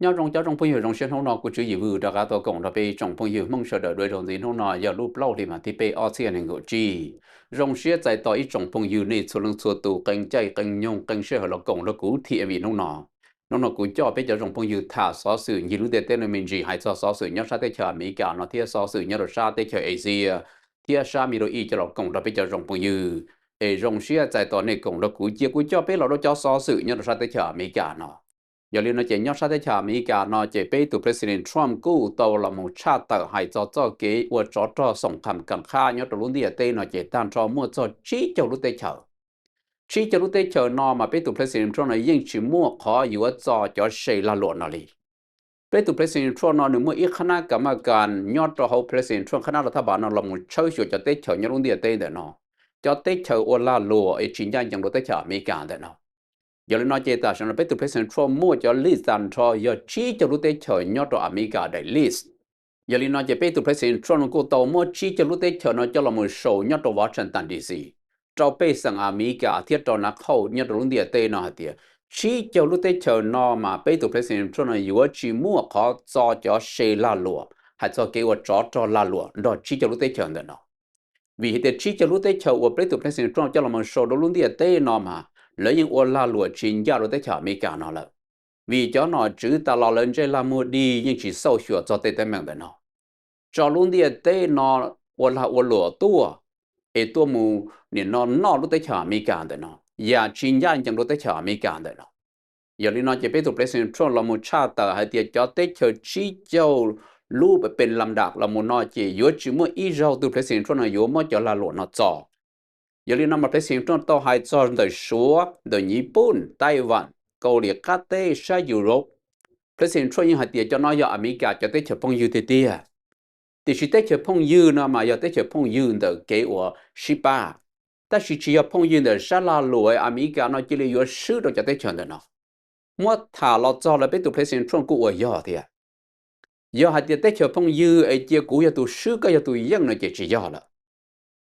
Nyob zoo cov tsoom phooj ywg, zoo siab hnub no kuv Tswv Yim Vwj rov qab tau koom nrog peb tsoom phooj ywg Hmoob sawv daws dua ib zaug ntxiv. Hnub no yog lub plaub hli mas thib peb ob txhiab nees nkaum tsib. Zoo siab txais tos ib tsoom phooj ywg nej txhua leej txhua tus qee caij qee nyoog qee sij hawm los koom nrog kuv thiab vim hnub no. Hnub no kuv coj peb cov tsoom phooj ywg tham xov xwm ncig lub ntiaj teb no me ntsis, hais txog xov xwm nyob sab teb chaws Amelikas no thiab xov xwm nyob rau sab teb chaws Asia thiab sab Middle East coj los koom nrog peb cov tsoom phooj ywg. Es zoo siab txais tos nej koom nrog kuv cia kuv coj peb los rau cov xov xwm nyob rau sab teb chaws Amelikas no. Yog li no ces nyob sab teb chaws Amelikas no ces peb tus President Trump kuj tau los mus tshaj tawm hais txog txoj kev ua tsov rog xoom kham kam qhab nyob rau lub ntiaj teb no ces tag nrho muaj txog tsib caug lub teb chaws. Tsib caug lub teb chaws no mas peb tus President Trump no yeej tsis muaj qhov yuav txo cov se lag luam no li. Peb tus President Trump no nws muaj ib qhab nab kam maj kas nyob rau hauv President Trump qhab nab laj thab npas no los mus tshawb xyuas cov teb chaws nyob lub ntiaj teb ntawm no, cov teb chaws ua lag luam es tsis ncaj ncees rau teb chaws Amelikas ntawm no. Yog li no ces tam sim no peb tus President Trump muaj cov list tag nrho yog tsib caug lub teb chaws nyob rau Amelikas daim list. Yog li no ces peb tus President Trump no kuj tau muab tsib caug lub teb chaws no coj los mus sau nyob rau Washington D C, rau pej xeem Amelikas thiab rau nav qhauj nyob rau lub ntiaj teb no hais tias tsib caug lub teb chaws no mas peb tus President Trump no yuav tsis muaj qhov txo cov se lag luam hais txog kev ua tsov rog lag luam nrog tsib caug lub teb chaws ntawm no. Vim hais tias tsib caug lub teb chaws uas peb tus President Trump coj los mus sau rau lub ntiaj teb no mas lawv yeej ua lag luam tsis ncaj rau teb chaws Amelikas no lawm. Vim cov nom tswv tas los lawv ntsej lag muag dig yeej tsis xauj xyuas txog tej teeb meem ntawm no. Tso lub ntiaj teb no ua lag ua luam tuaj, es tuaj mus nim no noj lub teb chaws Amelikas ntawm no, yam tsis ncaj ncees rau teb chaws Amelikas ntawm no. Yog li no ces peb tus President Trump los mus tshaj tawm hais tias cov teb chaws tsib caug lub pes lam dam los mus no ces yuav tsis muaj ib zaug tus President Trump no yuav muab cov lag luam no txo. Yog li no mas President Trump tau hais txog ntawm Suav, ntawm Nyij Pooj, Taiwan, Kaus Lim Qab Teb, sab Europe. President Trump yeej hais tias cov no yog Amelikas cov teb chaws phooj ywg tiag tiag. Tiam sis teb chaws phooj ywg no mas yog teb chaws phooj ywg ntawm kev uas sib pab, tab sis tsis yog phooj ywg ntawm sab lag luam Amelikas no cia li yuav swb rau cov teb chaws ntawm no. Muab tham los txog lawv peb tus President Trump kuj ua yog thiab. Yog hais tias teb chaws phooj ywg es cia kuv yog tus swb koj yog tus yeej no ces tsis yog lawm.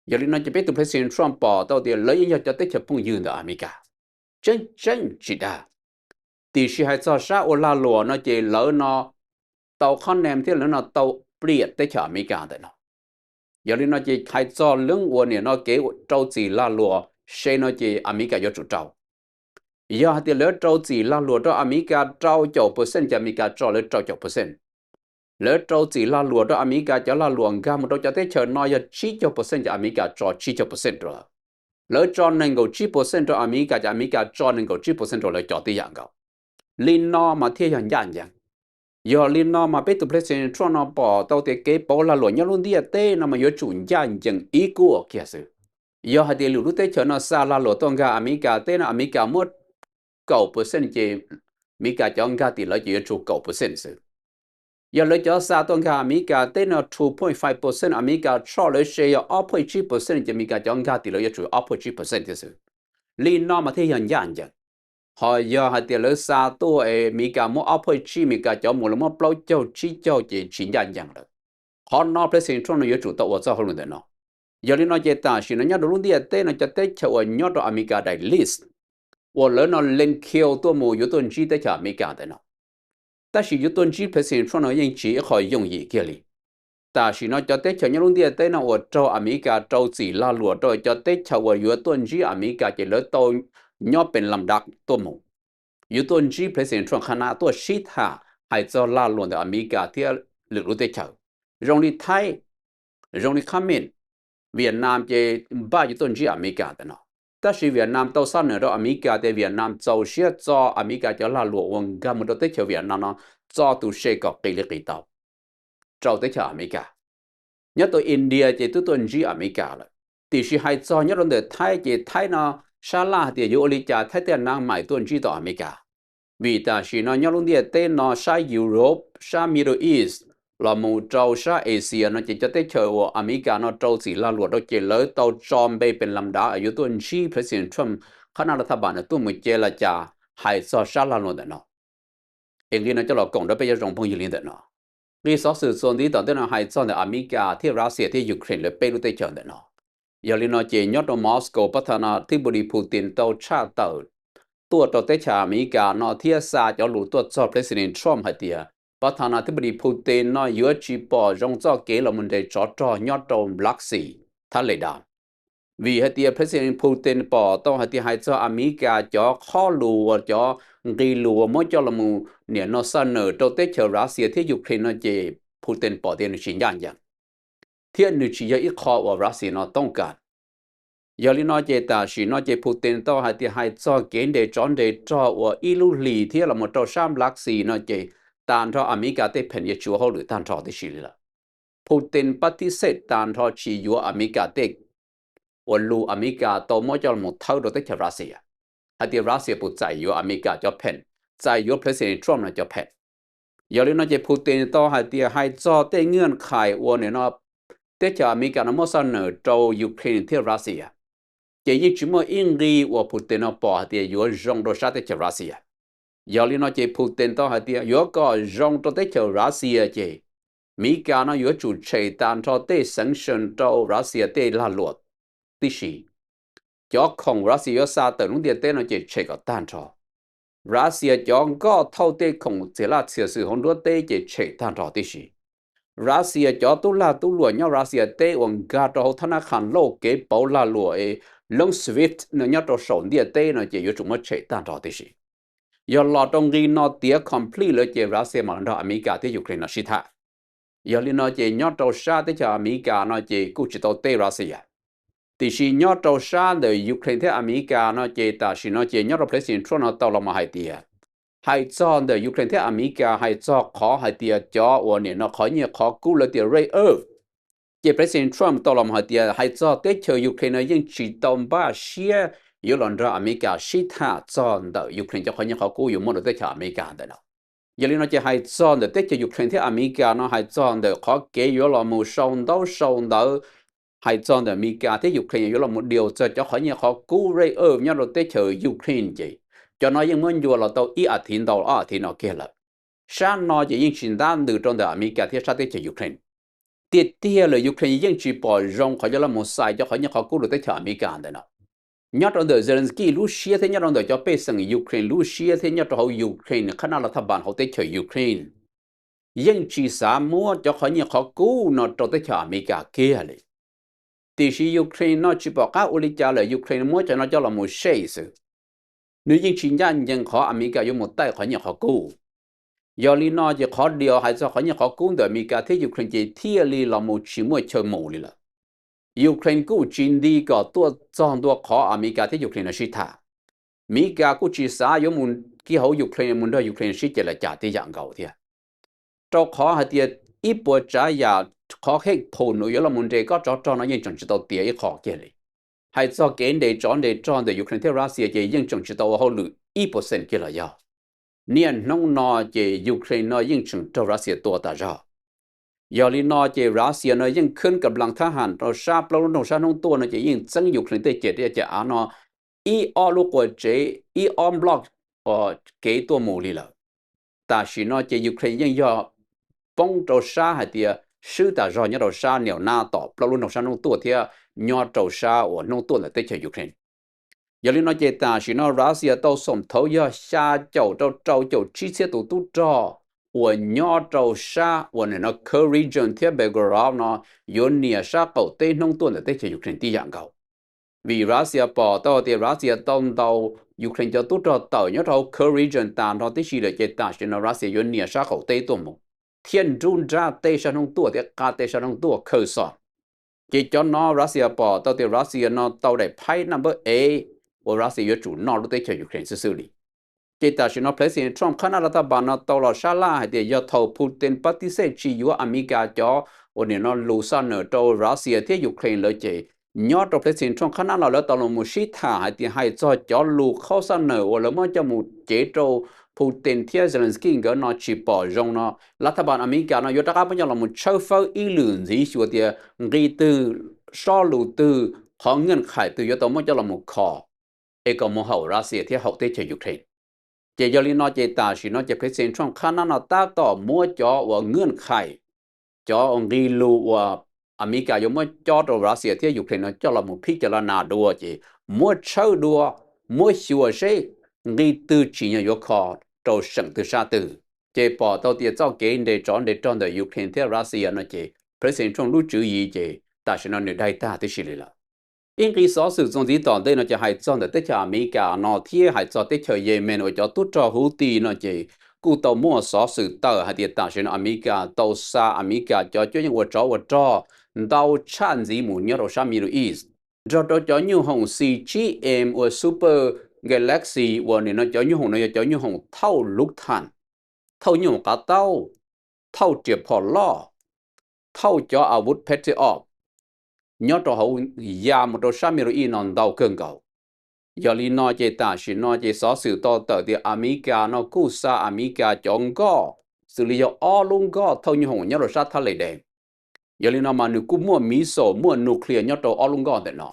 Yog li no ces peb tus President Trump pom tau tias lawv yeej yog cov teb chaws phooj ywg ntawm Amelikas, tseeb tseeb tsis dag. Tiam sis hais txog sab ua lag luam no ces lawv no tau qhob nees thiab lawv no tau pliam teb chaws Amelikas ntawm no. Yog li no ces hais txog leej uas nim no kev rau txim lag luam se no ces Amelikas yuav tsum rau. Yog hais tias lawv rau txim lag luam rau Amelikas rau caum percent ces Amelikas tso lawv rau caum percent. Lawv rau txim lag luam rau Amelikas cov lag luam nkag mus rau cov teb chaws no yog tsib caug percent ces Amelikas tso tsib caug percent rau lawv. Lawv tso nees nkaum tsib percent rau Amelikas ces Amelikas tso nees nkaum tsib percent rau lawv cov tib yam nkaus. Li no mas thiaj yog ncaj ncees. Yog li no mas peb tus President Trump no pom tau tias kev pauv lag luam nyob lub ntiaj teb no mas yuav tsum ncaj ncees ib kuaj kiag xwb. Yog hais tias lwm lub teb chaws no xa lag luam tuaj nkag Amelikas teb no Amelikas muab kaum percent ces Amelikas cov nkag tim lawv ces yuav tsum kaum percent xwb. Yog lawv cov xa tuaj nkag Amelikas teb no two point five percent, Amelikas tso lawv se yog ob point tsib percent ces Amelikas cov nkag tim lawv yuav tsum ob point tsib percent thiab xwb. Li no mas thiaj yog ncaj ncees. Ho yog hais tias lawv xa tuaj es Amelikas muab ob point tsib, Amelikas cov mus lawv muab plaub caug tsib caug ces tsis ncaj ncees lawm. Qhov no President Trump no yuav tsum tau ua txoj hauj lwm ntawm no. Yog li no ces tam sim no nyob rau lub ntiaj teb no cov teb chaws uas nyob rau Amelikas daim list uas lawv no lees khiu tuaj mus yuav tuaj ntsib teb chaws Amelikas ntawm no. Tab sis yuav tuaj ntsib President Trump no yeej tsis ib qho yooj yim kiag li. Tam sim no cov teb chaws nyob lub ntiaj teb no uas raug Amelikas rau txim lag luam rau cov teb chaws uas yuav tuaj ntsib Amelikas ces lawv tau nyob pes lam dam tuaj mus, yuav tuaj ntsib President Trump qhab nab tuaj sib tham hais txog lag luam ntawm Amelikas thiab lwm lub teb chaws. Zoo li Thaib, zoo li Khab Mem, Vietnam ces npaj yuav tuaj ntsib Amelikas ntawm no. Tab sis Vietnam tau xab nam rau Amelikas tias Vietnam txaus siab txo Amelikas cov lag luam uas nkag mus rau teb chaws Vietnam no, txo tus se kom qis li qis tau rau teb chaws Amelikas. Nyob rau India ces twb tuaj ntsib Amelikas lawm. Tiam sis hais txog nyob rau ntawm Thaib ces Thaib no sab laj hais tias yuav ua li cas Thaib thiaj nab maim tuaj ntsib tau Amelikas. Vim tam sim no nyob lub ntiaj teb no sab Europe, sab Middle East los mus rau sab Asia no ces cov teb chaws uas Amelikas no rau txim lag luam rau ces lawv tau tso npe pes lam dam yuav tuaj ntsib President Trump qhab nab laj thab npas no tuaj mus ce la cas hais txog sab lag luam ntawm no. Es nqi no coj los koom rau peb cov tsoom phooj ywg li ntawm no. Nqi xov xwm txuas ntxiv tom ntej no hais txog ntawm Amelikas thiab Russia thiab Ukraine lawv peb lub teb chaws ntawm no. Yog li no ces nyob rau Moscow pab tha no thib npu li Putin tau tshaj tawm tuaj rau teb chaws Amelikas no thiab xa cov lus tuaj txog President Trump hais tias pab tha na thib pab di Putin no yuav tsis pom zoo txoj kev los mus nres tsov rog nyob rau Black Sea thab le da. Vim hais tias President Putin pom tau hais tias hais txog Amelikas cov qhov lus uas cov nqi lus uas muab coj los mus niam no xa nawm rau teb chaws Russia thiab Ukraine no ces Putin pom tias nws tsis ncaj ncees thiab nws tsis yog ib qho uas Russia no tooj kam. Yog li no ces tam sim no ces Putin tau hais tias hais txog kev nres tsov nres rog uas ib lub hlis thiab los mus rau sab Black Sea no ces tag nrho Amelikas tej pheem yuav tsis ua hauj lwm tag nrho tib si li lawm. Putin pab tib xej tag nrho tsis yuav Amelikas tej uas lus Amelikas tau muab coj los thawb rau teb chaws Russia hais tias Russia puas txais yuav Amelikas cov pheem, txais yuav President Trump no cov pheem. Yog li no ces Putin tau hais tias hais txog tej nyiaj qhais uas nim no teb chaws Amelikas no muab xa nawm rau Ukraine thiab Russia ces yeej tsis muaj ib nqi uas Putin no pom hais tias yuav zoo rau sab teb chaws Russia. Yog li no ces Putin tau hais tias yuav kom zoo rau teb chaws Russia ces Amelikas no yuav tsum tshem tag nrho tej sanction rau Russia tej lag luam tib si. Cov khoom Russia yuav xa tawm lub ntiaj teb no ces tshem kom tag nrho. Russia cov nkoj thauj tej khoom txias laj txias xwm hauv nruab teb ces tshem tag nrho tib si. Russia cov tub lag tub luam nyob Russia teb uas nkag rau hauv thab nab qha lauj kev pauv lag luam es loob SWIFT no nyob rau saum ntiaj teb no ces yuav tsum muab tshem tag nrho tib si. Yog los rau nqi no tiav complete lawm ces Russia mam los nrog Amelikas thiab Ukraine no sib tham. Yog li no ces nyob rau sab teb chaws Amelikas no ces kuj tsis tau teb Russia. Tiam sis nyob rau sab ntawm Ukraine thiab Amelikas no ces tam sim no ces nyob rau President Trump no tau los mus hais tias hais txog ntawm Ukraine thiab Amelikas hais txog qhov hais tias cov uas nim no qhov nyiaj qhov kub lawv tias rare earth ces President Trump tau los mus hais tias hais txog teb chaws Ukraine no yeej tsis tau npaj siab yuav los nrog Amelikas sib tham txog ntawm Ukraine cov qhov nyiaj qhov kub yuav muab rau teb chaws Amelikas ntawm no. Yog li no ces hais txog ntawm teb chaws Ukraine thiab Amelikas no hais txog ntawm qhov kev yuav los mus sau ntaub sau ntawv, hais txog ntawm Amelikas thiab Ukraine yuav los mus diaus txog cov qhov nyiaj qhov kub rare earth nyob rau teb chaws Ukraine ces cov no yeej muab ncua los tau ib as thiv ntau ob as thiv no kiag lawm. Sab no ces yeej tsis ntab ntws rau ntawm Amelikas thiab sab teb chaws Ukraine. Tiag tiag lawm Ukraine yeej tsis pom zoo qhov yuav los mus xa cov qhov nyiaj qhov kub rau teb chaws Amelikas ntawm no. Nyob rau ntawm Zelensky lub siab thiab nyob rau ntawm cov pej xeem Ukraine lub siab thiab nyob rau hauv Ukraine qhab nab las thaj npas hauv teb chaws Ukraine yeej tsis xav muab cov qhov nyiaj qhov kub no rau teb chaws Amelikas kiag li. Tiam sis Ukraine no tsis pom qab ua li cas lawm Ukraine muab cov no coj los mus sej xwb. Nws yeej tsis ncaj ncees qhov Amelikas yuav mus taij qhov nyiaj qhov kub. Yog li no ces qhov diaus hais txog qhov nyiaj qhov kub ntawm Amelikas thiab Ukraine ces thiaj li los mus tsis muaj chaw mus li lawm. Ukraine kuj tsis nti kom tuaj txog ntua qhov Amelikas thiab Ukraine no sib tham. Amelikas kuj tsis xav yuav mus kiag hauv Ukraine mus nrog Ukraine sib ceg lawm cas tib yam nkaus thiab. Rau qhov hais tias ib puas tsav yam qhov hej phum nws yuav los mus nres kob tsov rog no yeej tseem tsis tau tiav ib qho kiag li. Hais txog kev nres tsov nres rog ntawm Ukraine thiab Russia ces yeej tseem tsis tau ua hauj lwm ib percent kiag los yog. Niaj hnub no ces Ukraine no yeej tseem raug Russia tua tas zog. Yog li no ces Russia no yeej khwb ka blan thab ham rau sab plaub lub nroog sab hnub tuaj no ces yeej txeeb Ukraine tej ceg dej ceg av no ib ob lub quas tsev ib ob block kev tuaj mus li lawm. Tam sim no ces Ukraine yeej yog poob rau sab hais tias swb tas zog nyob rau sab niam nab tom plaub lub nroog sab hnub tuaj thiab nyob rau sab uas hnub tuaj ntawm teb chaws Ukraine. Yog li no ces tam sim no Russia tau xoom thaud yog xya caum rau rau caum tsib txhiab tus tub rog uas nyob rau sab uas nim no Kursk region thiab Belgorod no yuav nias sab qaum teb hnub tuaj ntawm teb chaws Ukraine tib yam nkaus. Vim Russia pom tau tias Russia tau ntaus Ukraine cov tub rog tawm nyob rau hauv Kursk region tas nrho tib si lawm ces tam sim no Russia yuav nias sab qaum teb tuaj mus thiab nrub nrab teb sab hnub tuaj thiab qab teb sab hnub tuaj Kherson. Ces cov no Russia pom tau tias Russia no tau daim phaib naj npawb ev uas Russia yuav tsum noj lub teb chaws Ukraine xwb xwb li. Ces tam sim no President Trump qhab nab las thaj npas no tau los sab laj hais tias yog thaum Putin pab tib xej tsis yuav Amelikas cov uas nim no lus xaj nawm rau Russia thiab Ukraine lawm ces nyob rau President Trump qhab nab los lawv tau los mus sib tham hais tias hais txog cov lus qhab xaj nawm uas lawv muab coj mus cev rau Putin thiab Zelensky nkawd no tsis pom zoo no, las thaj npas Amelikas no yuav rov qab muab coj los mus tshawb fawb ib lwm ntxiv xyuas tias nqi twg, sob lus twg, qhov nyiaj qhais twg yuav tau muab coj los mus kho es kom mus haum Russia thiab haum teb chaws Ukraine. Ces yog li no ces tam sim no ces President Trump qhab nab no tab tom muab cov uas nyiaj qhais, cov nqi lus uas Amelikas yuav muab cob rau Russia thiab Ukraine no coj los mus phib cov las nas dua ces muab tshawb dua, muab xyuas seb nqi twg tsim nyog yuav kho rau seem twg sab twg. Ces pom tau tias txoj kev nres tsov nres rog ntawm Ukraine thiab Russia no ces President Trump lub tswv yim ces tam sim no nws daig tag tib si li lawm. Ib nqi xov xwm txuas ntxiv tom ntej no ces hais txog ntawm teb chaws Amelikas no thiab hais txog teb chaws Yemen uas cov tub rog Houthi no ces kuj tau muaj xov xwm tawm hais tias tam sim no Amelikas tau xa Amelikas cov cuab yeej ua tsov ua rog ntau tshaj ntxiv mus nyob rau sab Middle East, nrog rau cov nyuj hoom C tsib M uas Super Galaxy uas nim no cov nyuj hoom no yog cov nyuj hoom thauj lub thaj, thauj nyuj hoom qav taub, thauj riam phom loj, thauj cov a vuv Patriot nyob rau hauv ya mus rau sab Middle East no ntau kawg nkaus. Yog li no ces tam sim no ces xov xwm tau tawm tias Amelikas no kuj xa Amelikas cov nkoj, xws li yog ob lub nkoj thauj nyuj hoom nyob rau sab thab le dees. Yog li no mas nws kuj muaj missile, muaj nuclear nyob rau ob lub nkoj ntawm no.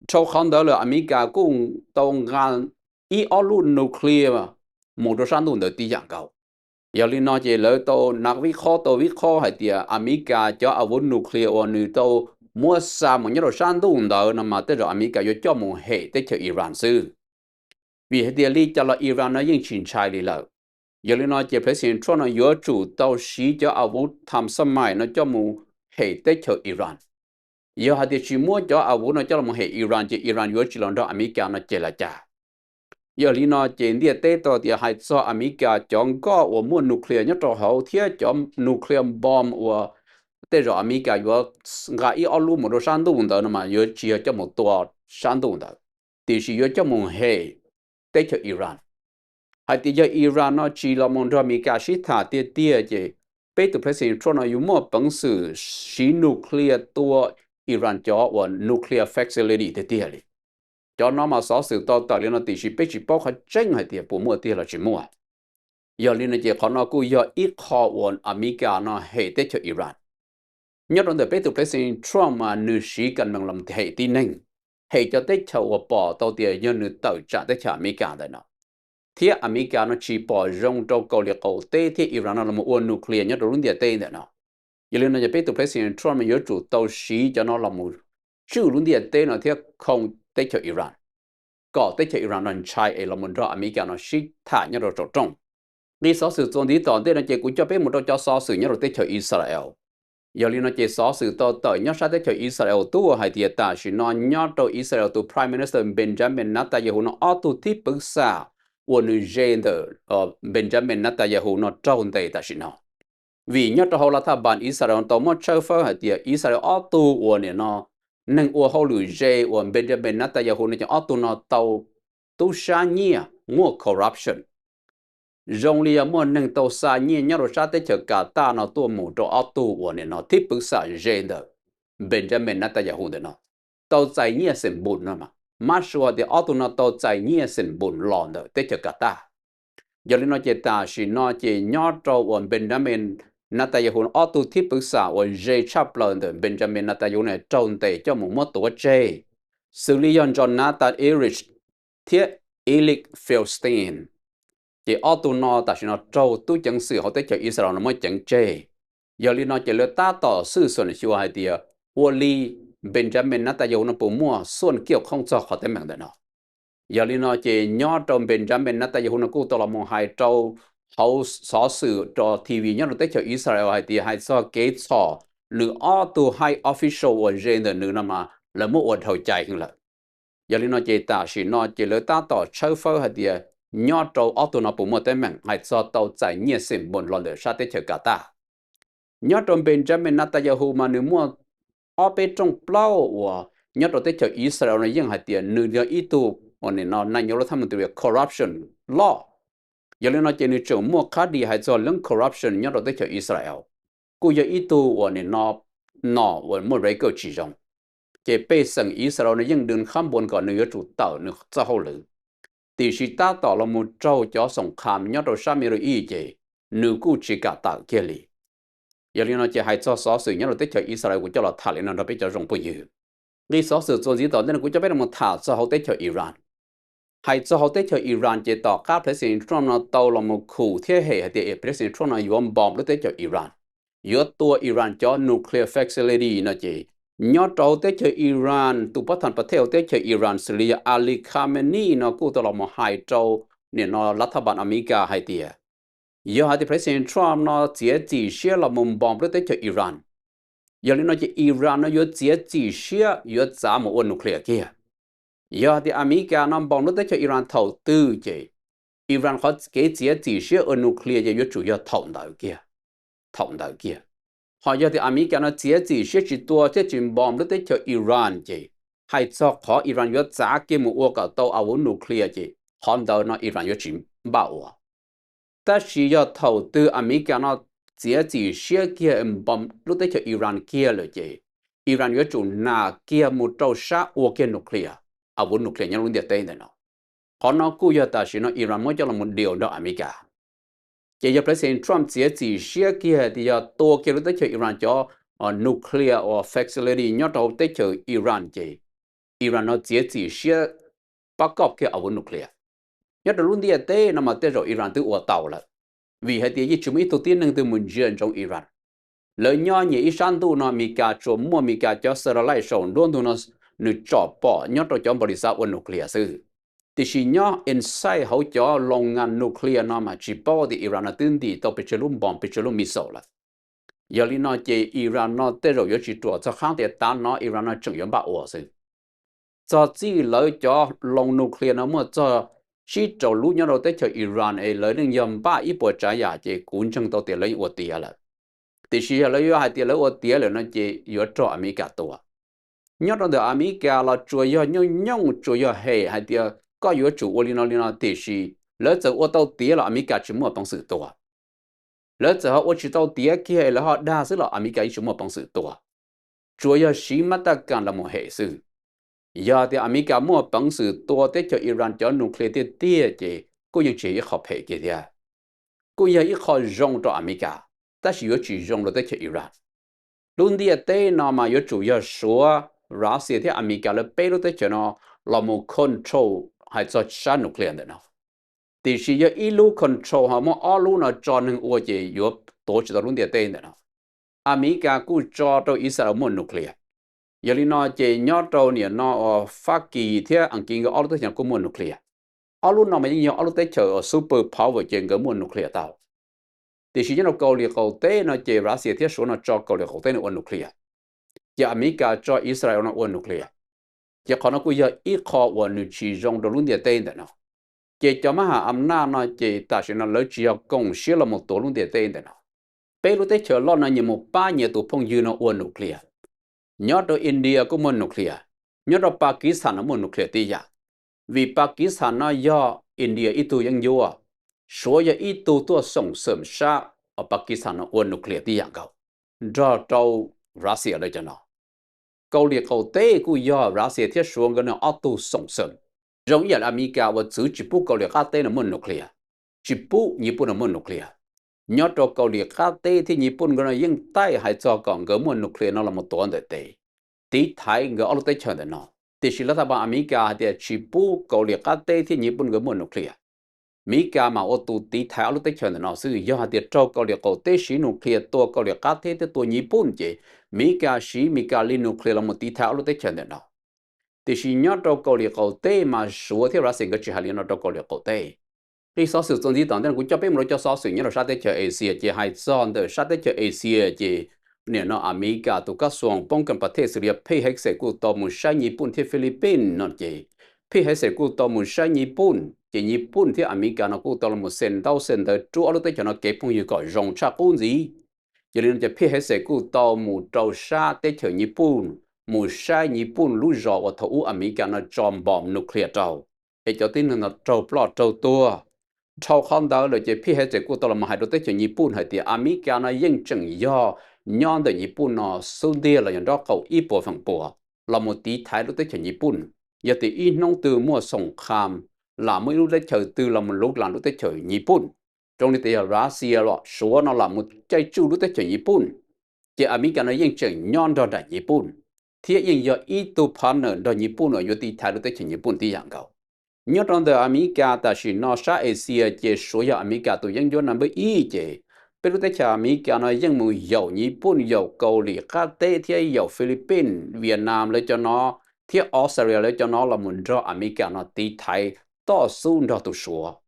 Dhau qhov ntawd lawm Amelikas kuj tau nqa ib ob lub nuclear mus rau sab ntuj ntawd tib yam nkaus. Yog li no ces lawv tau na vib qhob tau vib qhob hais tias Amelikas cov a vuv nuclear uas nws tau muab xa mus nyob rau sab ntuj ntawd no mas tej zaum Amelikas yuav coj mus hem teb chaws Iran xwb. Vim hais tias li cas los Iran no yeej tsis ntshai li lawm. Yog li no ces President Trump no yuav tsum tau siv cov a vuv tham xab mais no coj mus hem teb chaws Iran. Yog hais tias tsis muab cov a vuv no coj los hem Iran ces Iran yuav tsis los nrog Amelikas no ces li cas. Yog li no ces ntiaj teb tau tias hais txog Amelikas cov nkoj uas muaj nuclear nyob rau hauv thiab cov nuclear bomb uas tej zaum Amelikas yuav nqa ib ob lub mus rau sab ntuj ntawd no mas yuav tsis yog coj mus tua sab ntuj ntawd, tiam sis yuav coj mus hem teb chaws Iran. Hais tias yog Iran no tsis los mus nrog Amelikas sib tham tiag tiag ces peb tus President Trump no yuav muaj peev xwm siv nuclear tua Iran cov uas nuclear facility tiag tiag li. Cov no mas xov xwm tau tawm li no tiam sis peb tsis paub qhov tseeb hais tias puas muaj tiag los tsis muaj. Yog li no ces qhov no kuj yog ib qho uas Amelikas no hem teb chaws Iran. Nyob rau ntawm peb tus President Trump mas nws siv kam mees los hem tib neeg, hem cov teb chaws uas pom tau tias yog nws tawm tsam teb chaws Amelikas ntawm no, thiab Amelikas no tsis pom zoo rau Kauslim Qaum Teb thiab Iran no los ua nuclear nyob rau lub ntiaj teb ntawm no. Yog li no ces peb tus President Trump yuav tsum tau siv cov no los mus tswj lub ntiaj teb no thiab khoo teb chaws Iran, kom teb chaws Iran no ntshai es los mus nrog Amelikas no sib tham nyob rau saum rooj. Nqi xov xwm txuas ntxiv tom ntej no ces kuv coj peb mus rau cov xov xwm nyob rau teb chaws Israel. Yog li no ces xov xwm tau tawm nyob sab teb chaws Israel tuaj hais tias tam sim no nyob rau Israel tus Prime Minister Benjamin Netanyahu no ob tug thib pwv xam uas nws ze ntawm Benjamin Netanyahu no raug ntes tam sim no. Vim nyob rau hauv lav thaj npas Israel tau muab tshawb fawb hais tias Israel ob tug uas nim no neeg ua hauj lwm ze uas Benjamin Netanyahu no ces ob tug no tau tub sab nyiaj muaj corruption. Zoo li yog muaj neeg tau xa nyiaj nyob rau sab teb chaws Kataj no tuaj mus rau ob tug uas nim no thib pwv xam ze ntawm Benjamin Netanyahu ntawm no, tau txais nyiaj xeem npus no, mab sua tias ob tug no tau txais nyiaj xeem npus los ntawm teb chaws Kataj. Yog li no ces tam sim no ces nyob rau uas Benjamin Netanyahu ob tug thib pwv xam uas ze tshaj plaws ntawm Benjamin Netanyahu no raug ntes coj mus muab tuav tseg, xws li yog Jonathan Erlich thiab Eli Feldstein. Ces ob tug no tam sim no raug tub ceev xwm hauv teb chaws Israel no muab ceev tseg. Yog li no ces lawv tab tom xwj xeem xyuas hais tias ua li Benjamin Netanyahu no puas muaj xuaj kiaj khoob txog qhov teeb meem ntawm no. Yog li no ces nyob rau Benjamin Netanyahu no kuj tau los mus hais rau hauv xov xwm rau T V nyob rau teb chaws Israel hais tias hais txog kev txhom nws ob tug high official uas ze ntawm nws no mas lawv muab ua dhau cai heev lawm. Yog li no ces tam sim no ces lawv tab tom tshawb fawb hais tias nyob rau ob tug no puas muaj teeb meem hais txog tau txais nyiaj xeem npus los ntawm sab teb chaws Kataj. Nyob rau Benjamin Netanyahu mas nws muaj ob peb rooj plaub uas nyob rau teb chaws Israel no yeej hais tias nws yog ib tug uas nim no nais nyob lub thaj mus tus corruption loj. Yog li no ces nws tseem muaj qhab dis hais txog leeb corruption nyob rau teb chaws Israel, kuj yog ib tug uas nim no nom uas muaj record tsis zoo. Ces pej xeem Israel no yeej dwb khab npuas kom nws yuav tsum tawm nws txoj hauj lwm, tiam sis tab tom los mus raug cov xoom kham nyob rau sab Middle East ces nws kuj tsis kam tawm kiag li. Yog li no ces hais txog xov xwm nyob rau teb chaws Israel kuv coj los tham li no nrog peb cov zoo phooj ywg. Nqi xov xwm txuas ntxiv tom ntej no kuv coj peb los tham txog hauv teb chaws Iran. Hais txog hauv teb chaws Iran ces tom qab President Trump no tau los mus khum thiab hem hais tias President Trump no yuav npom lub teb chaws Iran, yuav tua Iran cov nuclear facility no ces nyob rau hauv teb chaws Iran tus pov thawj pov thej hauv teb chaws Iran xws li yog Ali Khamenei no kuj tau los mus hais rau nim no lav thaj npas Amelikas hais tias yog hais tias President Trump no txiav txim siab los mus npog lub teb chaws Iran, yog li no ces Iran no yuav txiav txim siab yuav txav mus ua nuclear kiag. Yog hais tias Amelikas no npog lub teb chaws Iran thaum twg ces Iran qhov kev txiav txim siab ua nuclear ces yuav tsum yog thaum ntawd kiag, thaum ntawd kiag. Ho yog tias Amelikas no txiav txim siab tsis tua thiab tsis npog lub teb chaws Iran ces hais txog qhov Iran yuav txav kiag mus ua kom tau a vuv nuclear ces qhov ntawd no Iran yuav tsis npaj ua. Tab sis yog thaum twg Amelikas no txiav txim siab kiag npog lub teb chaws Iran kiag lawm ces Iran yuav tsum nam kiag mus rau sab ua kiag nuclear, a vuv nuclear nyob lub ntiaj teb ntawm no. Qhov no kuj yog tam sim no Iran muab coj los mus deal nrog Amelikas. Ces yog President Trump txiav txim siab kiag tias yog tua kiag lub teb chaws Iran cov nuclear facility nyob rau teb chaws Iran ces Iran no txiav txim siab pab koj kiag a vuv nuclear. Nyob rau lub ntiaj teb no mas tej zaum Iran twb ua tau lawm, vim hais tias yeej tsis muaj ib tug tib neeg twg mus ntsia ntsoov Iran. Lawv nyob nyias ib sab ntuj no, Amelikas tsuas muaj Amelikas cov satellite saum nruab ntug no nws tsom pom nyob rau cov npaum li xav ua nuclear xwb. Tiam sis nyob inside hauv cov loos ngas nuclear no mas tsis paub tias Iran no twb ntim tau pes tsawg lub npog pes tsawg lub missile lawm. Yog li no ces Iran no tej zaum yuav tsis ruam txog qhab tias tav no Iran no tseem yuav npaj ua xwb. Txog txij lawv cov loos nuclear no muaj txog tsib rau lub nyob rau teb chaws Iran es lawv yeej yog npaj ib puas tsav yam ces kuv ntseeg tau tias lawv yeej ua tiav lawm. Tiam sis yog lawv yuav hais tias lawv ua tiav lawm no ces yuav raug Amelikas tua. Nyob rau ntawm Amelikas los tsuas yog nyooj nyooj tsuas yog hem hais tias koj yuav tsum ua li no li no tiam sis lawv txawm ua tau tiav los Amelikas tsis muaj peev xwm tua. Lawv txawm ho ua tsis tau tiav kiag lawv ho dag xwb los Amelikas yeej tsis muaj peev xwm tua. Tsuas yog siv mab taj kas los mus hem xwb. Yog tias Amelikas muaj peev xwm tua teb chaws Iran cov nuclear tiag tiag ces kuj yeej tsis yog ib qho phem kiag thiab. Kuj yog ib qho zoo rau Amelikas, tab sis yuav tsis zoo rau teb chaws Iran. Lub ntiaj teb no mas yuav tsum yog Suav, Russia thiab Amelikas lawv peb lub teb chaws no los mus control hais txog sab nuclear ntawm no. Tiam sis yog ib lub control ho muab ob lub no tso neeg ua ces yuav tuav tsis tau lub ntiaj teb ntawm no. Amelikas kuj tso rau Israel muaj nuclear. Yog li no ces nyob rau nim no Fab Kis thiab Askiv nkawd ob lub teb chaws kuj muaj nuclear. Ob lub no mas yeej yog ob lub teb chaws super power ces nkawd muaj nuclear tau. Tiam sis nyob rau Kaus Lim qaum teb no ces Russia thiab Suav no tso Kaus Lim qaum teb no ua nuclear, ces Amelikas tso Israel no ua nuclear. Ces qhov no kuj yog ib qho uas nws tsis zoo rau lub ntiaj teb ntawm no. Ces cov mab ham am naj no ces tam sim no lawv tsis yog koom siab los mus tuav lub ntiaj teb ntawm no. Peb lub teb chaws loj no nyias mus pab nyias tus phooj ywg no ua nuclear. Nyob rau India kuj muaj nuclear, nyob rau Pakistan no muaj nuclear tib yam. Vim Pakistan no yog India ib tug yeeb ncuab, Suav yog ib tug tuaj xoom xeem sab Pakistan no ua nuclear tib yam nkaus nrog rau Russia lawv cov no. Kaus Lim qaum teb kuj yog Russia thiab Suav nkawd no ob tug xoom xeem. Zoo ib yam li Amelikas uas txwv tsis pub Kaus Lim qab teb no muaj nuclear, tsis pub Nyij Pooj no muaj nuclear. Nyob rau Kaus Lim qab teb thiab Nyij Pooj nkawd no yeej taij hais txog kom nkawd muaj nuclear no los mus tuav ntawm tes, tiv thaiv nkawd ob lub teb chaws ntawm no. Tiam sis lawv thaj pas Amelikas hais tias tsis pub Kaus Lim qab teb thiab Nyij Pooj nkawd muaj nuclear. Amelikas mas ua tus tiv thaiv ob lub teb chaws ntawm no xwb. Yog hais tias raug Kaus Lim qaum teb siv nuclear tua Kaus Lim qab teb thiab tua Nyij Pooj ces Amelikas siv Amelikas li nuclear los mus tiv thaiv ob lub teb chaws ntawm no. Tiam sis nyob rau Kaus Lim qaum teb mas Suav thiab Russia nkawd tsis hais li no rau Kaus Lim qaum teb. Qhib xov xwm txuas ntxiv tom ntej no kuv coj peb mus rau cov xov xwm nyob rau sab teb chaws Asia, ces hais txog ntawm sab teb chaws Asia ces nim no Amelikas tus kab xuas poob kas pas thej xws li Pete Hegseth kuj tau mus saib Nyij Pooj thiab Philippines no ces Pete Hegseth kuj tau mus saib Nyij Pooj ces Nyij Pooj thiab Amelikas no kuj tau los mus xee ntaub xee ntawv rub ob lub teb chaws no kev phooj ywg kom zoo tshaj qub ntxiv. Yog li no ces Pete Hegseth kuj tau mus rau sab teb chaws Nyij Pooj, mus saib Nyij Pooj lub zos uas thaum ub Amelikas no tso npom nuclear rau, es cov tib neeg no raug ploj raug tuag. Dhau qhov ntawd lawm ces Pete Hegseth kuj tau los hais rau teb chaws Nyij Pooj hais tias Amelikas no yeej tseem yog nyob ntawm Nyij Pooj no xub ntiag los yog nraub qaum ib puas feem pua los mus tiv thaiv lub teb chaws Nyij Pooj. Yog tias ib hnub twg muaj xoom qha, lam muaj ib lub teb chaws twg los mus luv las lub teb chaws Nyij Pooj, zoo li tias yog Russia los Suav no lam mus caij tsuj lub teb chaws Nyij Pooj, ces Amelikas no yeej tseem nyob nrog nraim Nyij Pooj, thiab yeej yog ib tug partner nrog Nyij Pooj uas yuav tiv thaiv lub teb chaws Nyij Pooj tib yam nkaus. Nyob rau ntawm Amelikas tam sim no sab Asia ces Suav yog Amelikas tus yeeb ncuab number ib ces peb lub teb chaws Amelikas no yeej mus yaum Nyij Pooj, yaum Kaus Lim qab teb thiab yaum Philippines, Vietnam lawv cov no, thiab Australia lawv cov no los mus nrog Amelikas no tiv thaiv toj xub nrog tus Suav.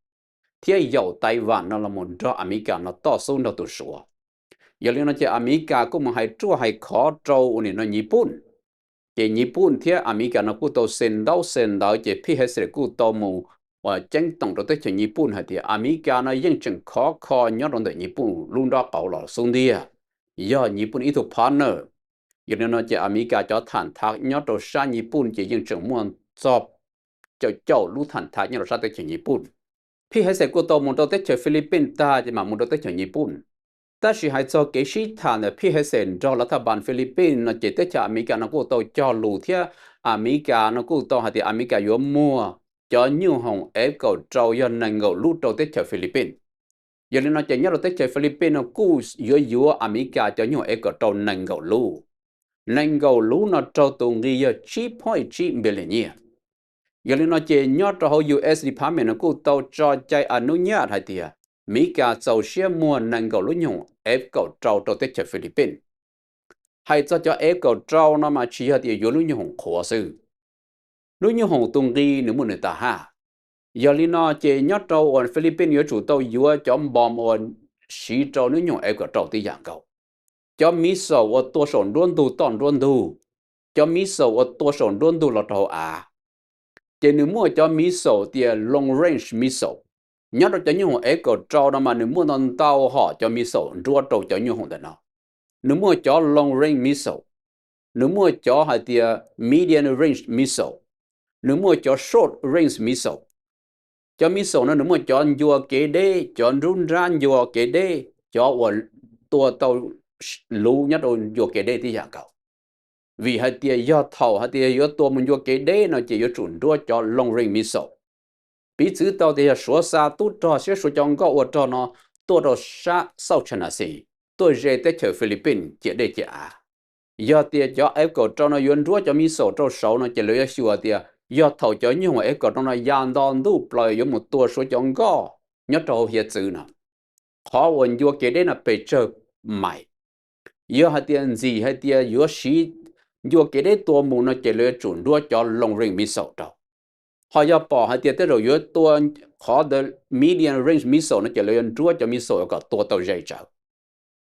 thiab yaum Taiwan no los mus nrog Amelikas no toj xub nrog tus Suav. Yog li no ces Amelikas kuj mus hais ruaj hais khov rau ua nim no Nyij Pooj. Ces Nyij Pooj thiab Amelikas no kuj tau xa ntaub xa ntawv ces Pete Hegseth kuj tau mus ua ceeb toom rau teb chaws Nyij Pooj hais tias Amelikas no yeej tseem khov kho nyob rau ntawm Nyij Pooj lub nrob qaum los xub ntiag, yog Nyij Pooj ib tug partner. Yog li no ces Amelikas cov tham thav nyob rau sab Nyij Pooj ces yeej tseem muaj txog caum caum lub tham thav nyob rau sab teb chaws Nyij Pooj. Pete Hegseth kuj tau mus rau teb chaws Philippines tag ces mam mus rau teb chaws Nyij Pooj. Tab sis hais txog kev sib tham ntawm Pete Hegseth nrog lav thaj npas Philippines no ces teb chaws Amelikas no kuj tau cog lus thiab Amelikas no kuj tau hais tias Amelikas yuav muag cov nyuj hoom F kaum rau yog nees nkaum lub rau teb chaws Philippines. Yog li no ces nyob rau teb chaws Philippines no kuj yuav yuav Amelikas cov nyuj hoom F kaum rau nees nkaum lub. Nees nkaum lub no raug tus nqi yog tsib point tsib billion nyiaj. Yog li no ces nyob rau hauv U S Department no kuj tau tso cai a nub nyaj hais tias Amelikas txaus siab muag nees nkaum lub nyuj hoom F kaum rau rau teb chaws Philippines. Hais txog cov F kaum rau no mas tsis yog tias yuav lub nyuj hoom qhuav xwb, lub nyuj hoom tus nqi nws muaj nws tas haj. Yog li no ces nyob rau uas Philippines yuav tsum tau yuav cov npom uas siv rau lub nyuj hoom F kaum rau tib yam nkaus, cov missile uas tua saum nruab ntug toj nruab ntug, cov missile uas tua saum nruab ntug los rau hauv av. Ces nws muaj cov missile tias long range missile. Nyob rau cov nyuj hoom F kaum rau no mas nws muaj ntau ntau hom cov missile nruab rau cov nyuj hoom ntawm no. Nws muaj cov long range missile, nws muaj cov hais tias medium range missile, nws muaj cov short range missile. Cov missile no nws muaj cov ncua kev deb, cov nruab nrab ncua kev deb, cov uas tua tau luv nyob rau ncua kev deb tib yam nkaus. Vim hais tias yog thaum hais tias yuav tua mus ncua kev deb no ces yuav tsum nruab cov long range missile. Piv txwv tau tias yog Suav xa tub rog thiab Suav cov nkoj ua rog no tuaj rau sab South China Sea, tuaj ze teb chaws Philippines ciam dej ciam av. Yog tias cov F kaum rau no yuav nruab cov missile rau saud no ces lawv yuav xyuas tias yog thaum cov nyuj hoom F kaum rau no ya nto ntuj plaws yuav mus tua Suav cov nkoj nyob rau hauv hiav txwv no, qhov uas ncua kev deb no pes tsawg mais. Yog hais tias ntxim hais tias yuav siv ncua kev deb tua mus no ces lawv yuav tsum nruab cov long range missile rau. Ho yog pom hais tias tej zaum yuav tua qhov ntawd medium range missile no ces lawv yuav nruab cov missile kom tua tau ze tsawv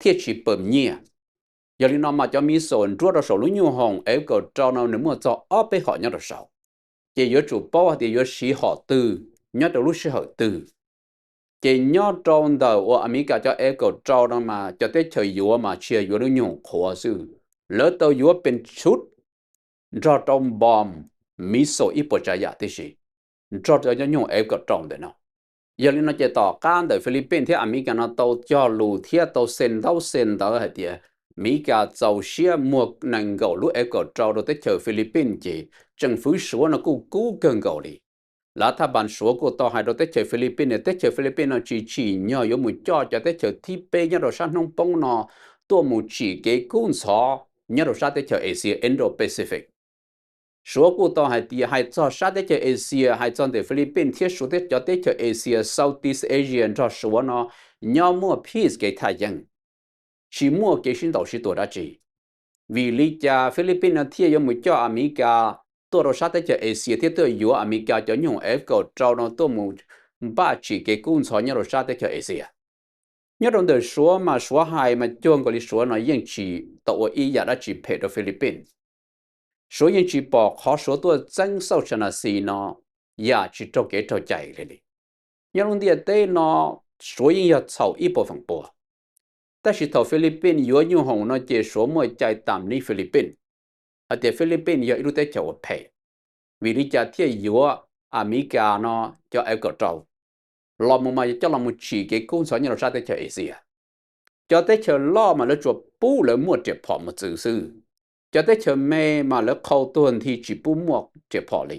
thiaj tsis pawm nyiaj. Yog li no mas cov missile nruab rau saum lub nyuj hoom F kaum rau no nws muaj txog ob peb hom nyob rau saud, ces yuav tsum paub hais tias yuav siv hom twg nyob rau lub sij hawm twg. Ces nyob rau ntawm uas Amelikas cov F kaum rau no mas cov teb chaws yuav mas tsis yog yuav lub nyuj hoom qhuav xwb, lawv tau yuav pes tshuv nrog rau npom, missile ib puas tsav yam tib si nrog rau cov nyuj hoom F kaum rau ntawm no. Yog li no ces tom qab ntawm Philippines thiab Amelikas no tau cog lus thiab tau xa ntaub xa ntawv hais tias Amelikas txaus siab muag nees nkaum lub F kaum rau rau teb chaws Philippines ces tseem fwv Suav no kuj kub kawg nkaus li. Lav thaj npas Suav kuj tau hais rau teb chaws Philippines, teb chaws Philippines no tsis tsim nyog yuav mus coj cov teb chaws thib peb nyob rau sab hnub poob no tuaj mus tsim kev kub ntxhov nyob rau sab teb chaws Asia, Indo-Pacific. Suav kuj tau hais tias hais txog sab teb chaws Asia, hais txog ntawm Philippines thiab Suav cov teb chaws Asia, Southeast Asia nrog Suav no nyob muaj peace kev thaj yeeb, tsis muaj kev sib ntaus sib tua dab tsi. Vim li cas Philippines no thiaj yuav mus coj Amelikas tuaj rau sab teb chaws Asia thiab tuaj yuav Amelikas cov nyuj hoom F kaum rau no tuaj mus npaj tsim kev kub ntxhov nyob rau sab teb chaws Asia? Nyob rau ntawm Suav mas Suav hais mas cuag nkaus li Suav no yeej tsis tau ua ib yam dab tsi phem rau Philippines. Suav yeej tsis pom qhov Suav tuaj txeeb South China Sea no yam tsis raug kev raug cai li li. Nyob lub ntiaj teb no Suav yeej yog txhaum ib puas feem pua. Tab sis thaum Philippines yuav nyuj hoom no ces Suav muaj cai tam nib Philippines hais tias Philippines yog ib lub teb chaws uas phem. Vim li cas thiaj yuav Amelikas no cov F kaum rau los mus mas coj los mus tsim kev kub ntxhov nyob rau sab teb chaws Asia? Cov teb chaws loj mas lawv tsuas pub lawv muaj riam phom mos txwv xwb. Cov teb chaws me mas lawv qhau tuag nthi tsis pub muaj riam phom li.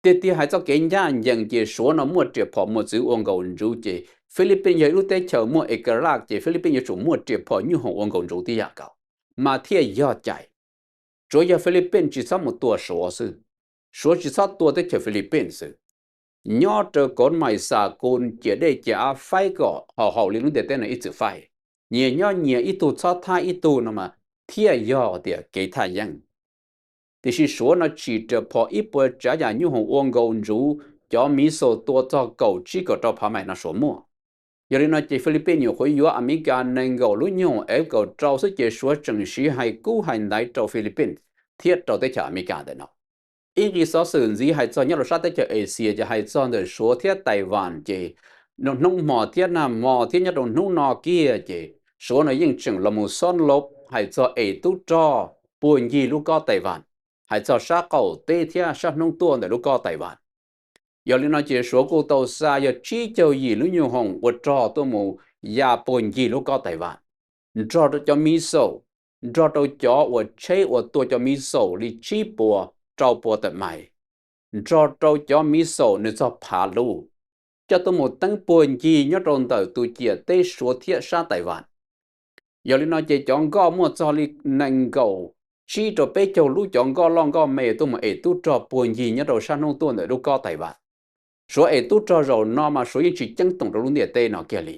Tiag tiag hais txoj kev ncaj ncees ces Suav no muaj riam phom mos txwv ua nkaus ntsuv ces Philippines yog ib lub teb chaws muaj ekalaj ces Philippines yuav tsum muaj riam phom nyuj hoom ua nkaus ntsuv tib yam nkaus mas thiaj yog cai. Tsuav yog Philippines tsis txhob mus tua Suav xwb, Suav tsis txhob tua teb chaws Philippines xwb. Nyob rau kov mais xa kun ciam dej ciam av faib kom haum haum li lub ntiaj teb no ib txwm faib, nyias nyob nyias ib tug txhob thab ib tug no mas thiaj yog tias kev thaj yeeb. Tiam sis Suav no tsim riam phom ib puas tsav yam nyuj hoom ua nkaus ntsuv cov missile tua txog kaum tsib kaum rau phav mais no Suav muaj. Yog li no ces Philippines nyuam qhuav yuav Amelikas nees nkaum lub nyuj F kaum rau xwb ces Suav tseem siv hais kub hais ntaiv rau Philippines thiab rau teb chaws Amelikas ntawm no. Ib nqi xov xwm ntxiv hais txog nyob rau sab teb chaws Asia ces hais txog ntawm Suav thiab Taiwan ces hnub hmo thiab nag hmo thiab nyob rau hnub no kiag ces Suav no yeej tseem los mus xob laub hais txog es tub rog puag ncig lub kob Taiwan, hais txog sab qaum teb thiab sab hnub tuaj ntawm lub kob Taiwan. Yog li no ces Suav kuj tau xa yog tsib caug yim lub nyuj hoom ua rog tuaj mus ya puag ncig lub kob Taiwan, nrog rau cov missile, nrog rau cov uas tsheb uas tua cov missile li tsib puas rau puas tawm mais, nrog rau cov missile nws txog phav lub, coj tuaj mus teeb puag ncig nyob rau ntawm tus ciam teb Suav thiab sab Taiwan. Yog li no ces cov nkoj muaj txog li nees nkaum tsib rau peb caug lub cov nkoj loj nkoj me tuaj mus es tub rog puag ncig nyob rau sab hnub tuaj ntawm lub kob Taiwan. Suav es tub rog zaum no mas Suav yeej tsis ceeb toom rau lub ntiaj teb no kiag li.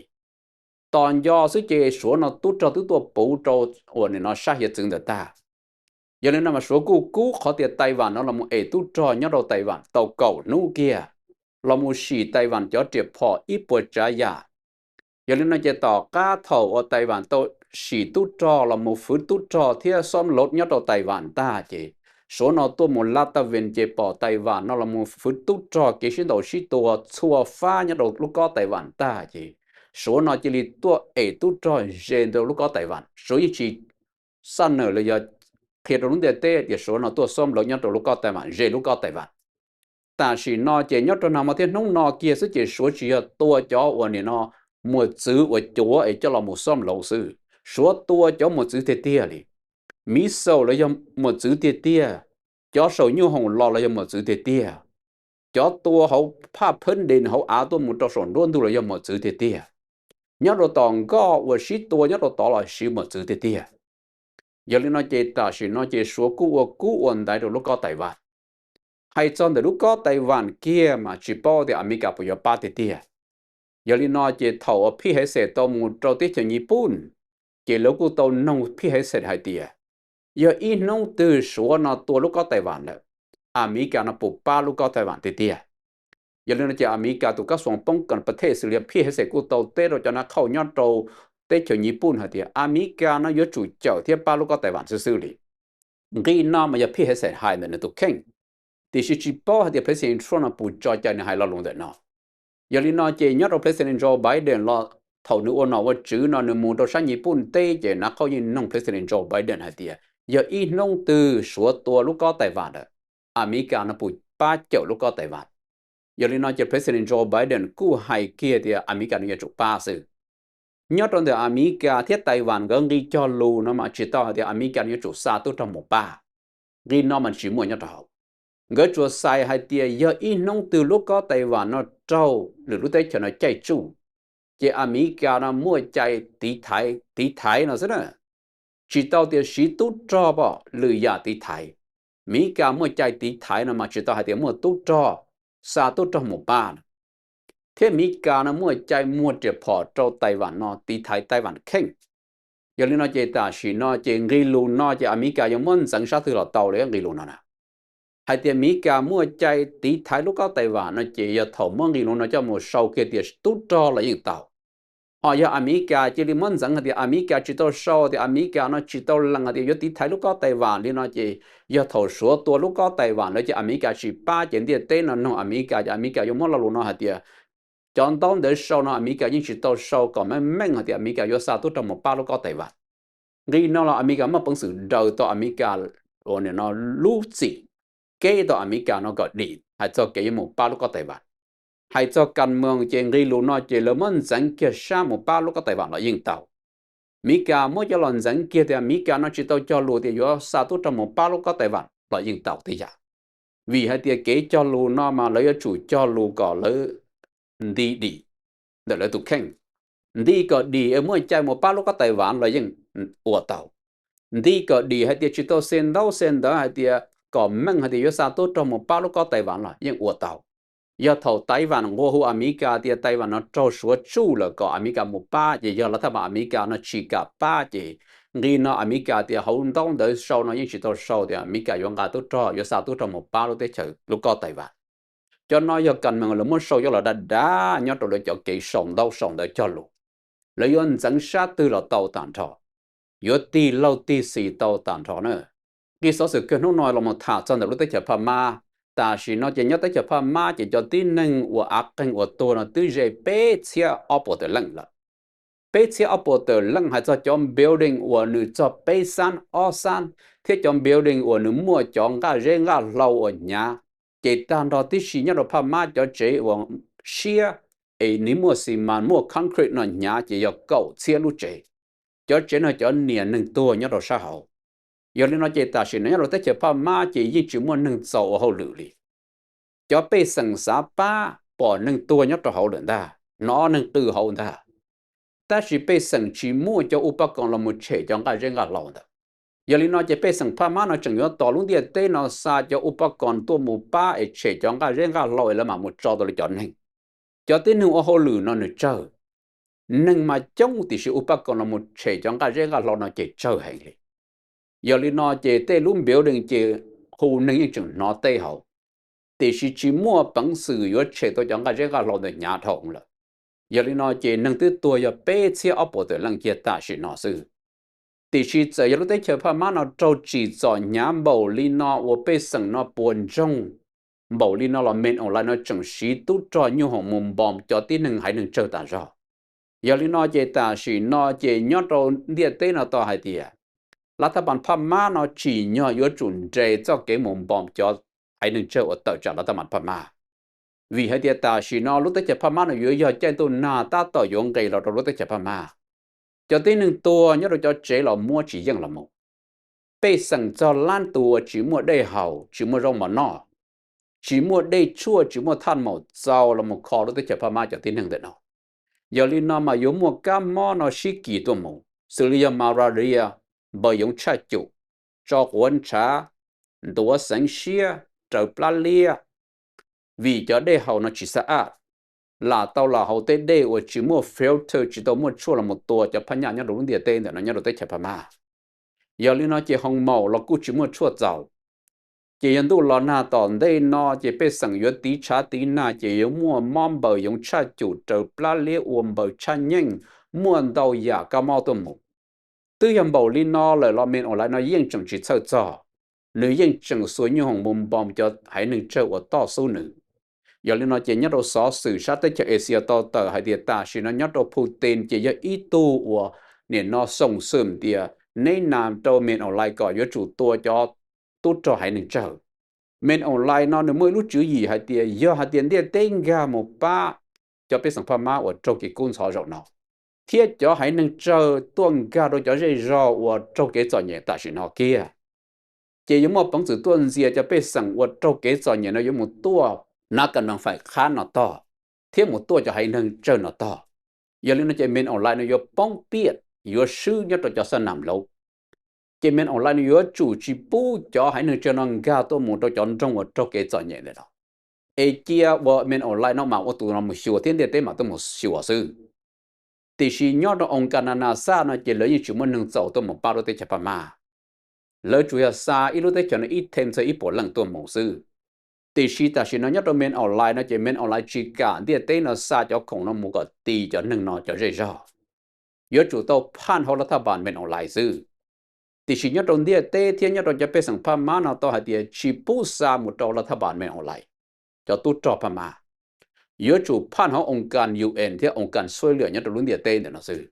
Tos nco xwb ces Suav no tub rog twb tuaj puv rau uas nim no sab hiav txwv ntawd tag. Yog li no mas Suav kuj kub qhov tias Taiwan no los mus es tub rog nyob rau Taiwan tau kaum hnub kiag, los mus sim Taiwan cov riam phom ib puas tsav yam. Yog li no ces tom qab thaum uas Taiwan tau sim tub rog los mus fwv tub rog thiab xob laub nyob rau Taiwan tag ces Suav no tuaj mus la ta ven ces pom Taiwan no los mus fwv tub rog kev sib ntaus sib tua txhua fab nyob rau lub kob Taiwan tag ces Suav no cia li tuaj es tub rog ze ntawm lub kob Taiwan. Suav yeej tsis xaj nawm los yog qhia rau lub ntiaj teb tias Suav no tuaj xob laub nyob rau lub kob Taiwan, ze lub kob Taiwan. Tam sim no ces nyob rau nag hmo thiab hnub no kiag xwb ces Suav tsis yog tua cov uas nim no mos txwv uas cuav es coj los mus xob laub xwb, Suav tua cov mos txwv tiag tiag li. Missile los yog mos txwv tiag tiag, cov saum nyuj hoom los los yog mos txwv tiag tiag, cov tua hauv phaj phab des hauv av tuaj mus rau saum nruab ntug los yog mos txwv tiag tiag. Nyob rau tom nkoj uas sib tua nyob rau tod los siv mos txwv tiag tiag. Yog li no ces tam sim no ces Suav kuj ua kub ua ntaiv rau lub kob Taiwan. Hais txog ntawm lub kob Taiwan kiag mas tsis paub tias Amelikas puas yuav pab tiag tiag. Yog li no ces thaum uas Pete Hegseth tau mus rau teb chaws Nyij Pooj, ces lawv kuj tau noog Pete Hegseth hais tias, yog ib hnub twg Suav no tua lub kob Taiwan lawm, Amelikas no puas pab lub kob Taiwan tiag tiag? Yog li no ces Amelikas tus kab xoo poob kas pas thej xws li Pete Hegseth kuj tau teb rau cov nav qhauj nyob rau teb chaws Nyij Pooj hais tias Amelikas no yuav tsum cawm thiab pab lub kob Taiwan xwb xwb li. Nqi no mas yog Pete Hegseth hais ntawm nws tus kheej, tiam sis tsis paub hais tias President Trump no puas tso cai nws hais lo lus ntawm no. Yog li no ces nyob rau President Joe Biden los thaum nws ua nom ua tswv no nws mus rau sab Nyij Pooj teb ces nav qhauj yeej noog President Joe Biden hais tias yog ib hnub twg Suav tua lub kob Taiwan lawm, Amelikas no puas pab cawm lub kob Taiwan? Yog li no ces President Joe Biden kuj hais kiag tias Amelikas no yuav tsum pab xwb. Nyob rau ntawm Amelikas thiab Taiwan nkawd nqi cog lus no mas tsis tau hais tias Amelikas no yuav tsum xa tub rog mus pab. Nqi no mas tsis muaj nyob rau hauv. Nkawd tsuas xais hais tias yog ib hnub twg lub kob Taiwan no raug lwm lub teb chaws no caij tsuj, ces Amelikas no muaj cai tiv thaiv, tiv thaiv no xwb na. Tsis tau tias siv tub rog pom lwm yam tiv thaiv. Amelikas muaj cai tiv thaiv no mas tsis tau hais tias muaj tub rog, xa tub rog mus pab. Thiab Amelikas no muaj cai muag riam phom rau Taiwan no tiv thaiv Taiwan kheej. Yog li no ces tam sim no ces nqi lus no ces Amelikas yuav muab ntxeev sab twg los tau li nqi lus no na. Hais tias Amelikas muaj cai tiv thaiv lub kob Taiwan no ces yog thaum muab nqi lus no coj mus sau kiag tias tub rog los yeej tau. Ho yog Amelikas cia li muab ntxeev hais tias Amelikas tsis tau sau tias Amelikas no tsis tau lees hais tias yuav tiv thaiv lub kob Taiwan li no ces yog thaum Suav tua lub kob Taiwan lawm ces Amelikas tsis pab ces ntiaj teb no noog Amelikas ces Amelikas yuav muab lo lus no hais tias cov ntaub ntawv sau no Amelikas yeej tsis tau sau kom meej meej hais tias Amelikas yuav xa tub rog mus pab lub kob Taiwan. Nqi no los Amelikas muaj peev xwm daws tau Amelikas ua nim no lub txim, keb tau Amelikas no kom dim hais txog kev yuav mus pab lub kob Taiwan. Hais txog kas moos ces nqi lus no ces lawv muab ntxeev kiag sab mus pab lub kob Taiwan los yeej tau. Amelikas muab coj los ntxeev kiag tias Amelikas no tsis tau cog lus tias yuav xa tub rog mus pab lub kob Taiwan los yeej tau tib yam. Vim hais tias kev cog lus no mas lawv yuav tsum cog lus kom lawv nti dim ntawm lawv tus kheej. Nti kom dim es muaj cai mus pab lub kob Taiwan los yeej ua tau. Nti kom dim hais tias tsis tau xe ntaub xe ntawv hais tias kom meej hais tias yuav xa tub rog mus pab lub kob Taiwan los yeej ua tau. Yog thaum Taiwan nqua hu Amelikas tias Taiwan no raug Suav tsuj lawm kom Amelikas mus pab ces yog los thaj mas Amelikas no tsis kam pab ces nqi no Amelikas tias hauv ntaub ntawv sau no yeej tsis tau sau tias Amelikas yuav nqa tub rog yuav xa tub rog mus pab lub teb chaws lub kob Taiwan. Cov no yog kas mees lawv muab sau coj los dav dav nyob rau lawv cov kev sau ntaub sau ntawv cog lus. Lawv yuav ntxeev sab twg los tau tag nrho, yuav tig laug tig xis tau tag nrho na. Nqi xov xwm kawg hnub no los mus tham txog ntawm lub teb chaws Phaj Mab. Tam sim no ces nyob teb chaws Phaj Mab ces cov tib neeg uas av qeeg uas tuag no twb ze peb txhiab ob puas tawm leej lawm. Peb txhiab ob puas tawm leej hais txog cov building uas nws txog peb xab ob xab thiab cov building uas nws muaj cov nqaj zeb nqaj hlau uas hnyav, ces tag nrho tib si nyob rau Phaj Mab cov tsev uas siab es nws muaj xi mas muaj concrete no hnyav ces yog kaum txhiab lub tsev. Cov tsev no cov niam neeg tuag nyob rau sab hauv. Yog li no ces tam sim no nyob rau teb chaws Phaj Mab ces yeej tsis muaj neeg txaus ua hauj lwm li. Cov pej xeem xav pab pom neeg tuag nyob rau hauv lawm ntag, hnov neeg qw hauv ntag, tab sis pej xeem tsis muaj cov u paj koos los mus tshem cov nqaj zeb nqaj hlau ntawd. Yog li no ces pej xeem Phaj Mab no tseem yuav tos lub ntiaj teb no xa cov u paj koos tuaj mus pab es tshem cov nqaj zeb nqaj hlau es lawv mam mus tso tau li cov neeg. Cov tib neeg ua hauj lwm no nws tsawg, neeg mas coob tiam sis u paj koos los mus tshem cov nqaj zeb nqaj hlau no ces tsawg heev li. Yog li no ces tej lub building ces hu neeg yeej tseem hnov teb hauv, tiam sis tsis muaj peev xwm yuav tshem tau cov nqaj zeb nqaj hlau ntawd hnyav dhau lawm. Yog li no ces neeg twb tuag yog peb txhiab ob puas tawm leej kiag tam sim no xwb. Tiam sis txawm yog lub teb chaws Phaj Mab no raug tsim txom hnyav npaum li no uas pej xeem no puas ntsoog npaum li no los Me Aus Lais no tseem siv tub rog nyuj hoom mus npom cov tib neeg haiv neeg tsawg tas zog. Yog li no ces tam sim no ces nyob rau ntiaj teb no tau hais tias lav thaj pas Phaj Mab no tsim nyog yuav tsum nres txoj kev mus npom cov haiv neeg tsawg uas tawm tsam lav thaj pas Phaj Mab. Vim hais tias tam sim no lub teb chaws Phaj Mab no yuav yog caij ntuj nag tab tom yuav nqis los rau lub teb chaws Phaj Mab. Cov tib neeg tuag nyob rau cov tsev los muab tsis yeej los mus. Pej xeem txog lab tus uas tsis muaj dej haus, tsis muaj zaub mov noj, tsis muaj dej tshuaj, tsis muaj thaj maum txaus los mus kho lub teb chaws Phaj Mab cov tib neeg ntawm no. Yog li no mas yuav muaj kab mob no sib kis tuaj mus, xws li yog malaria, npaws yoov tshaj cum, tso quav ntshav, ntuav xeev siab, raws plab liab, vim cov dej haus no tsis xab ab, lam tau lam haus tej dej uas tsis muaj filter, tsis tau muaj tshuaj los mus tua cov phaj nyaj nyob rau lub ntiaj teb ntawm no nyob rau teb chaws Phaj Mab. Yog li no ces hoo maum los kuj tsis muaj tshuaj txaus. Ces yog ntuj los nag tom ntej no ces pej xeem yuav tiv tshav tiv nag ces yuav muaj mob npaws yoov tshaj cum, raws plab liab, ua npaws tshaj nyeej, muaj ntau yam kab mob tuaj mus. Twb yog npaum li no lawm los Me Aus Lais no yeej tseem tsis txhawj txog, nws yeej tseem xuas nyuj hoom mus npom cov haiv neeg tsawg uas toj xub nws. Yog li no ces nyob rau xov xwm sab teb chaws Asia tau tawm hais tias tam sim no nyob rau Putin ces yog ib tug uas nim no xoo xwm tias neb nas rau Me Aus Lais kom yuav tsum tua cov tub rog haiv neeg tsawg. Me Aus Lais no nws muaj ib lub tswv yim hais tias yog hais tias ntiaj teb nkag mus pab cov pej xeem Phaj Mab uas raug kev kub ntxhov zaum no, thiab cov haiv neeg tsawg tuaj nkag rau cov zej zog uas raug kev txom nyem tam sim no kiag, ces yuav muaj peev xwm tuaj ntxias cov pej xeem uas raug kev txom nyem no yuav mus tuaj hnav kas noo faim qhab no tog, thiab mus tuaj cov haiv neeg tsawg no tog. Yog li no ces Me Aus Lais no yuav poob piam, yuav swb nyob rau cov xab nam lauv. Ces Me Aus Lais no yuav tsum tsis pub cov haiv neeg tsawg no nkag tuaj mus rau cov nroog uas raug kev txom nyem ntawm no, es cia uas Me Aus Lais no mam ua tus no mus xyuas thiab ntiaj teb mam tuaj mus xyuas xwb. Tiam sis nyob rau oo kas nas nas xaj no ces lawv yeej tsis muaj neeg txaus tuaj mus pab lub teb chaws Phaj Mab. Lawv tsuas yog xa ib lub teb chaws no ib them txog ib puas leej tuaj mus xwb. Tiam sis tam sim no nyob rau Me Aus Lais no ces Me Aus Lais tsis kam ntiaj teb no xa cov khoom no mus kom ti cov neeg no cov zej zog. Yuav tsum tau phaj hauv lav thaj pas Me Aus Lais xwb. Tiam sis nyob rau ntiaj teb thiab nyob rau cov pej xeem Phaj Mab no tau hais tias tsis pub xa mus rau lav thaj pas Me Aus Lais, cov tub rog Phaj Mab. Yuav tsum phaj hauv oo kas U N thiab oo kas xuav liam nyob rau lub ntiaj teb ntawm no xwb,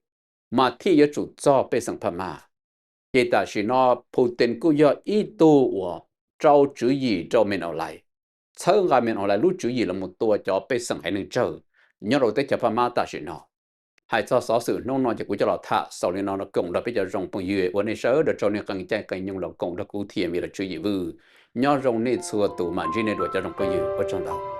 mas thiaj yuav tsum txog pej xeem Phaj Mab. Ces tam sim no Putin kuj yog ib tug uas rau tswv yim rau Me Aus Lais, txhawb nqa Me Aus Lais lub tswv yim los mus tua cov pej xeem haiv neeg tsawg nyob rau teb chaws Phaj Mab tam sim no. Hais txog xov xwm hnub no ces kuv coj los tham xaus li no, koom nrog peb cov zoo phooj ywg, ua nej sawv daws tsaug nej qee caij qee nyoog los koom nrog kuv thiab me los tswv yim Vwj. Nyob zoo nej txhua tus, mam ntsib nej dua cov zoo phooj ywg, ua tsaug ntau.